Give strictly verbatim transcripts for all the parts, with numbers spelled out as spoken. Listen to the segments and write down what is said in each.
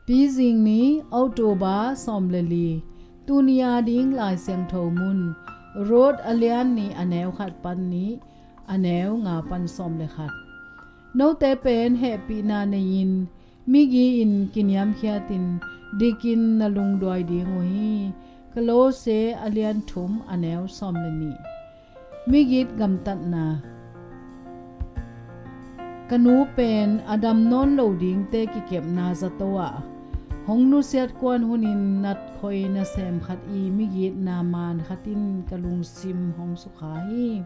Pizing ni, October sawm le li. Tuni a ding Lai Siangtho mun, Ruth a lian nih a neu khat pan nih a neu nga pan sawm le khat. Note pen hehpihna nei-in, migi-in kiniamkhiatin dikin na lungduai ding uh hi. Kolose a lian thum a neu sawm le nih. Migit gamtatna. Ka nu pen a dam nawn lo dingte kikepna zato ah hong nusiat kuan hunin natkhoi nasem khat i migitna man khatin ka lungsim hong sukha hi.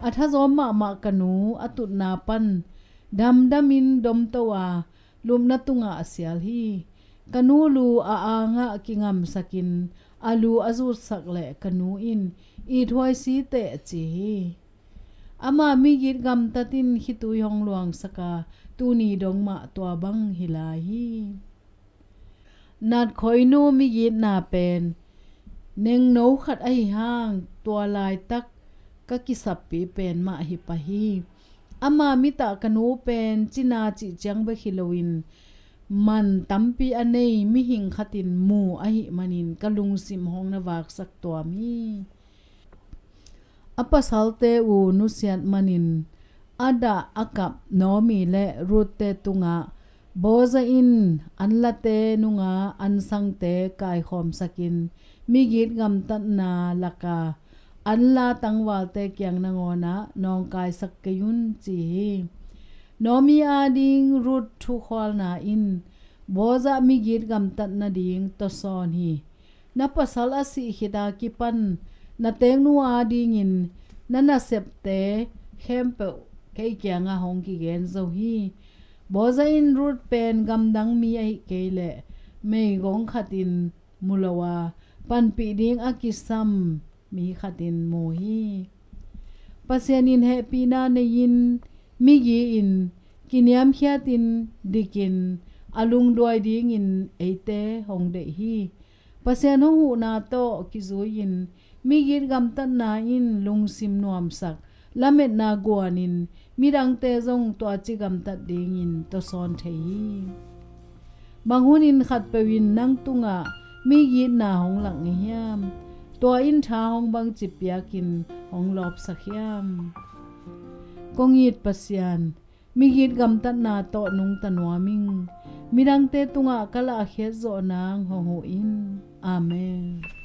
A thazawm mahmah ka nu a tutna pan damdamin domto a lupna tungah a sial hi. Ka nu lu a angah kingamsakin a lu a zutsak leh ka nu in, "Ithuai si teh," a ci hi. Ama migit gamtatin khitui hong luangsak a, tuni dong mah tua bang hi lai hi. Natkhoinu migitna pen nengno khat ahi hang, tua laitak ka kisappi pen mah hi pah hi. Ama mitah ka nu pen cina cih ciang bek hi loin man tampi a nei mihing khatin mu ahih manin ka lungsim hong na vaksak tuam hi. A pasalte uh nusiat manin a dah a kap Naomi le Ruth-te tungah Boaz in anlate nunga ansangte kaikhawmsakin migit gamtatna laka anla tangvalte kiang nangawnah nawngkaisak kei un ci hi. Naomi ading Ruth thukhualna in Boaz migit gamtat nading tawsawn hi. Na pasal a sih khita kipan na teeknu adingin na nasepte khempeuh kei kiangah hong kigen zo hi. Boaz in Ruth pen gamdang mi ahih kei leh meigong khatin mu lo a, panpih ding a kisam mi khatin mu hi. Pasian in hehpihna nei-in migi-in kiniamkhiatin dikin a lungduai dingin eite hong deih hi. Pasian hong huhna tawh kizui-in migit gamtatna in lungsim nuamsak, lametna guanin midangte zong tuaci gamtat dingin tawsawn thei hi. Bang hunin khatpeuh in nang tungah migitna hong lak ngei hiam? Tua in tha hong bangci piakin hong lawpsak hiam? Kong it Pasian, migit gamtatna tawh nungta nuam ing. Midangte tungah ka lahkhiat zawh nang hong huh in. Amen.